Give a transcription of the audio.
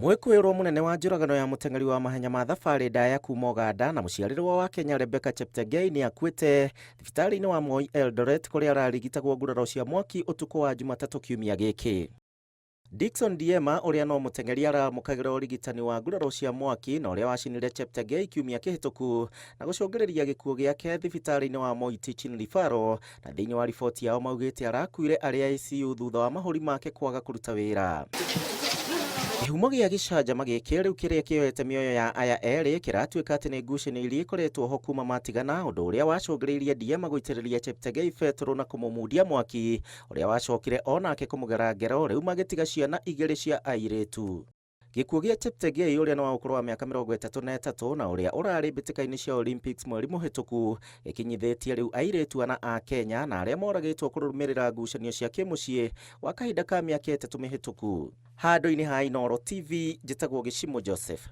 Mwĩkũĩrwo mũnene wa njũragano ya mũteng'eri wa mahenya ma thabarĩ ndaya kuma Ũganda na mũciarĩrwo wa Kenya Rebecca Cheptegei nĩ akuĩte thibitarĩ-inĩ wa Moi Eldoret kũrĩa ararigitagwo nguraro cia mwaki ũtukũ wa Jumatatũ kiumia gĩkĩ. Dickson Ndiema ũrĩa no mũteng'eri aramũkagĩra ũrigitani wa nguraro cia mwaki na ũrĩa wacinire Cheptegei kiumia kĩhĩtũku na gũcũngĩrĩria gĩkuũ gĩake thibitarĩ-inĩ wa Moi Teaching Referral na thĩinĩ wa riboti yao maugĩte arakuire arĩ ICU thutha wa mahũri make kwaga kũruta wĩra. Kĩhumo gĩa gĩcanjama gĩkĩ rĩu kĩrĩa kĩoete mĩoyo ya aya erĩ kĩratuĩka atĩ nĩ ngucanio iria ikoretwo ho kuma matigana, ũndũ ũrĩa wacũngĩrĩirie Ndiema gũitĩrĩria Cheptegei betũrũ na kũmũmundia mwaki ũrĩa wacokire o nake kũmũgera ngero, rĩu magĩtiga ciana igĩrĩ cia airĩtu. Gĩkuũ gĩa Cheptegei ũrĩa nĩ wa ũkũrũ wa mĩaka 33 na ũrĩa ũrarĩ mbĩtĩka-inĩ cia Olympics mweri mũhĩtũku gĩkinyithĩtie rĩu airĩtu ana a Kenya na arĩa moragĩtwo kũrũmĩrĩra ngucanio cia kĩmũciĩ gwa kahinda ka mĩaka 3 mĩhĩtũku. Handũ-inĩ ha Inooro TV, njĩtagwo Gĩcimũ Joseph.